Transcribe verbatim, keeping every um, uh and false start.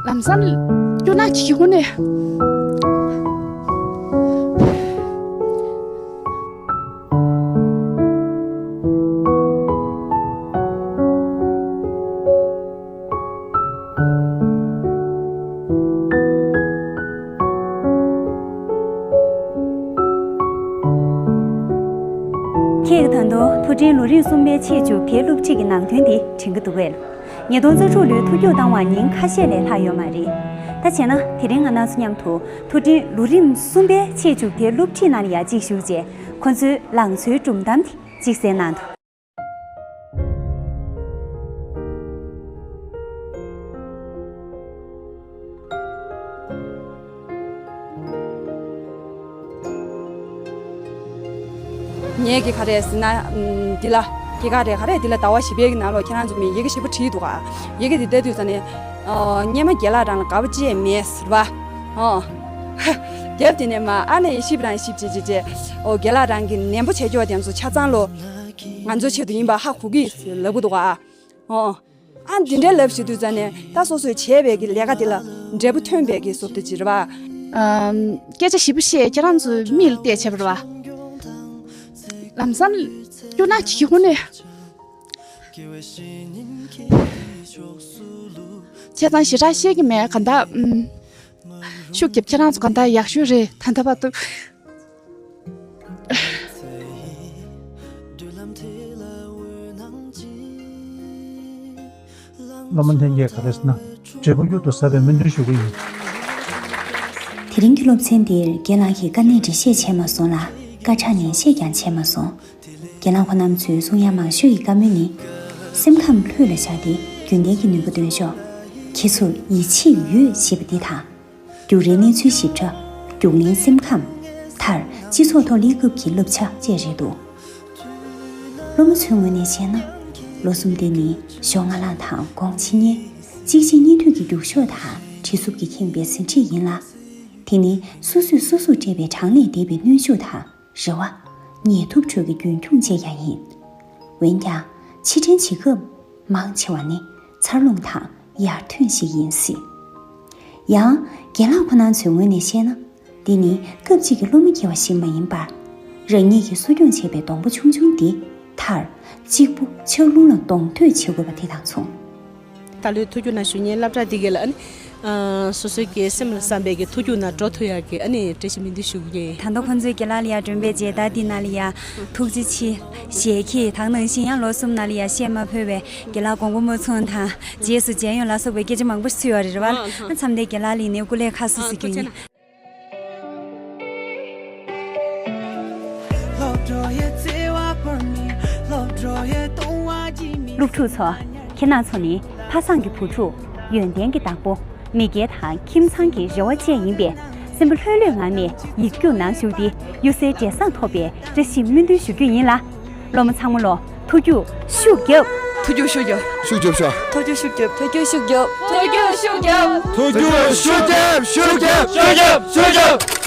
ལམ་སང་སྐྱོ་སྣང་གི་སྒོ་ནས། ཁྱེད་ཀྱིས་ད་དུང་མཐོ་འབྲིང་ལོ་རིམ་གསུམ་པའི་ཆེས་མཇུག་མཐའི་སློབ་ཁྲིད་ཀྱི་ནང་དོན་འདི་དྲན་གྱི་འདུག་གས། ཉིས་སྟོང་རྩ་དྲུག་ལོའི་ཐོ་རྒྱུགས་བཏང་བ་ཉིན་ཁ་ཤས་ལས་ལྷག་ཡོད་མ་རེད། ད་བྱས་ན་དེ་རིང་ང་རང་ཚོ་མཉམ་དུ་མཐོ་འབྲིང་ལོ་རིམ་གསུམ་པའི་ཆེས་མཇུག་མཐའི་སློབ་ཁྲིད་ནང་ལ་ཡར་གཅིག་ཞུགས་རྗེས་ཁོ་ཚོའི་ལང་ཚོའི་སྒྲུང་གཏམ་དེ་གཅིག་གསན་གནང་དང་། ངས་ཀྱི་ག་རེ་ཟེར་ན། ཨམ། འདི་ལ་ཀྱི་ག་རེ་ག་རེ་འདི་ལ་ཟླ་བ་བཞི་པའི་གི་ནང་ལོགས་ཁྱེད་རང་ཚོ་མི་ཡི་གེ་ཞིབ་པོ་བྲིས་འདུག་ག་ཡི་གེ་འདི་ལྟ་དུས་ཙ་ནས། ཨ། སྔོན་མ་རྒན་ལགས་རང་ལ་དགའ་པོ་ཅི་ཡང་མེད་ཟེར་བ། ཨོ། རྒྱབ་དེ་ནས་མ་ཨ་ནེ་ཞིབ་རང་ཞིབ་བྱེད་བྱེད་བྱེད། ཨོ། རྒན་ལགས་རང་གི་ནན་པོ་བྱེད་ཀྱོག་དེ་ཚོ་ཆ་ཚང་ལོ། ང་ཚོའི་ཆེད་དུ་ཡིན་པ་ཧ་གོ་གི་ཟེར་ལབ་གི་འདུག་ག་ཨོ། ཨ། འདི་འདྲའི་ལབ་བྱེད་དུས་ཙ་ནས་ད་སོ་སོས་བྱས་པའི་གི་ལས་ཀ་དེ་ལ་འབྲས་བུ་ཐོན་པའི་གི་བཟོ་འདྲ་ཅིག་རེད་བ། ཨམ། སྐད་ཆ་ཞིབ་པོ་བཤད་ཁྱེད་རང་ཚོའི་མིག་ལ་བལྟས་བྱས་པ་རེད་བ། ལམ་སང་སྐྱོ་སྣང་གི་སྒོ་ནས། བྱས་ཙང་ཞེ་དྲག་བཤད་ཀྱི་མེད་ག་འདྲ། ཨམ། ཤུགས་རྒྱབ་ཁྱེད་རང་ཚོ་ག་འདྲ་ཡག་ཤོས་རེད་ད་ལྟ་བར་དུ། སློབ་མ་ལྷན་རྒྱས་ག་རེ་ཟེར་ན་འབྲས་བུ་མྱུར་དུ་ཟ་བའི་སྨོན་འདུན་ཞུ་གི་ཡིན། དེ་རིང་གི་སློབ་ཚན་འདིར་རྒན་ལགས་ཀྱིས་དཀའ་གནད་འགྲེལ་བཤད་བྱས་མ་སོང་ལ། སྐད་གྲགས་ནན་བཤད་ཀྱང་བྱས་མ་སོང་། རྒན་ལགས་ཁོང་རྣམ་ཚོའི་གསུང་ཡག་མང་ཤོས་ཀྱི་བཀའ་མོལ་ནི། སེམས་ཁམས་ལྷོད་ལ་བཞག་སྟེ་རྒྱུན་ལྡན་གྱི་ནུས་པ་འདོན་ཤོག་ཁྱེད་ཚོར་ཡིད་ཆེས་ཡོད་ཞེས་པ་འདི་དང་། རྒྱུགས་རའི་གནས་ཚུལ་ཞིབ་ཕྲ། རྒྱུགས་ལེན་སེམས་ཁམས། མཐར་སྤྱི་ཚོགས་ཐོག་སླེབས་སྐབས་ཀྱི་བསླབ་བྱ་བཅས་རེད་འདུག་སློབ་མ་ཚོའི་ངོས་ནས་བཤད་ན། ལོ་གསུམ་འདི་ནི་ཞོགས་སྔ་ལངས་དང་དགོང་ཕྱི་ཉལ། གཅིག་བྱས་གཉིས་མཐུད་ཀྱི་རྒྱུགས་ཤོག་དང་བྲེལ་འཚུབ་ཀྱི་ཁེངས་པའི་ཟིན་བྲིས་ཡིན་ལ། དེ་ནི་སོ་སོས་སོ་སོར་སྤྲད་པའི་གྲངས་ལས་འདས་པའི་གནོན་ཤུགས་དང་། རེ་བ། ངལ་དུབ་ཁྲོད་ཀྱི་རྒྱུན་འཁྱོངས་བཅས་ཀྱང་ཡིན། འོན་ཀྱང་། ཕྱིར་དྲན་བྱེད་སྐབས། མང་ཆེ་བ་ནི་འཚར་ལོངས་དང་ཡར་ཐོན་ཞིག་ཡིན་སྲིད། ཡང་། རྒན་ལགས་ཁོང་རྣམ་ཚོའི་ངོས་ནས་བཤད་ན། འདི་ནི་སྐབས་གཅིག་གི་སློབ་མ་སྐྱེ་བ་ཞིག་མ་ཡིན་པར། རང་ཉིད་ཀྱིས་གསོ་སྐྱོང་བྱས་པའི་སྡོང་པོ་ཆུང་ཆུང་འདི་མཐར། གཅིག་པུ་ཆར་རླུང་ལ་གདོང་ཐོས་བྱེད་དགོས་པ་དེ་དང་མཚུངས། ད་ལོའི་ཐུགས་རྒྱུགས་ནང་ཞུགས་མཁན་སློབ་གྲྭ་འདི་གས་ལ་ཨ་ནི། ཨ། སོ་སོའི་གི་སེམས་ལ་བསམ་པའི་གི་ཐུགས་རྒྱུགས་ནང་འགྲོ་ཐུབ་ཡག་གི་ཨ་ནི་བཀྲ་ཤིས་སྨོན་འདུན་ཞུ་གི་ཡིན། ད་ལྟ་ཁོང་ཚོའི་རྒན་ལགས་ལ་ཡ་མགྲོན་པོའི་མཇལ་དར་འདི་ནང་ལ་ཡ་ཐུགས་རྗེ་ཆེ་ཞལ་གྱིས་དང་ནང་བཞིན་ཡང་ལོ་གསུམ་ནང་ལ་ཡ་བཤད་མ་ཕོད་པའི་རྒན་ལགས་དགོངས་པ་མ་ཚོམས་དང་རྗེས་སུ་མཇལ་ཡོང་ལ་སོགས་པའི་སྐད་ཆ་མང་པོ་ཞིག་ཚུད་ཡོད་རེད་རེད་བ། ཨ། མཚམས་འདིར་རྒན་ལགས་ལ་ཡིན་ནའི་སྐུ་ལས་ཁག་སོ་ཟེར་གྱི་ཡིན། སློབ་ཕྲུག་ཚོ། ཁྱེད་རྣམ་ཚོ་ནི་ཕ་བཟང་གི་བུ་ཕྲུག་ཡོན་ཏན་གྱི་བདག་པོ། མི་སྒེར་དང་ཁྱིམ་ཚང་གི་རེ་བ་བཅས་ཡིན་པས། སེམས་པ་ལྷོད་ལྷོད་ངང་ནས་ཡིག་རྒྱུགས་ནང་ཞུགས་ཏེ་གཡུར་ཟའི་འབྲས་བཟང་ཐོབ་པའི་བཀྲ་ཤིས་སྨོན་འདུན་ཞུ་རྒྱུ་ཡིན་ལ། སློབ་མ་ཚང་མ་ལོ། ཐུགས་རྒྱུགས་ཤུགས་རྒྱོབ། ཐུགས་རྒྱུགས་ཤུགས་རྒྱོབ། ཤུགས་རྒྱོབ་ཤོག་ཐུགས་རྒྱུགས་ཤུགས་རྒྱོབ། ཐུགས་རྒྱུགས་ཤུགས་རྒྱོབ། ཐུགས་རྒྱུགས་ཤུགས་རྒྱོབ། ཤུགས་རྒྱོབ། ཤུགས་རྒྱོབ། ཤུགས་རྒྱོབ།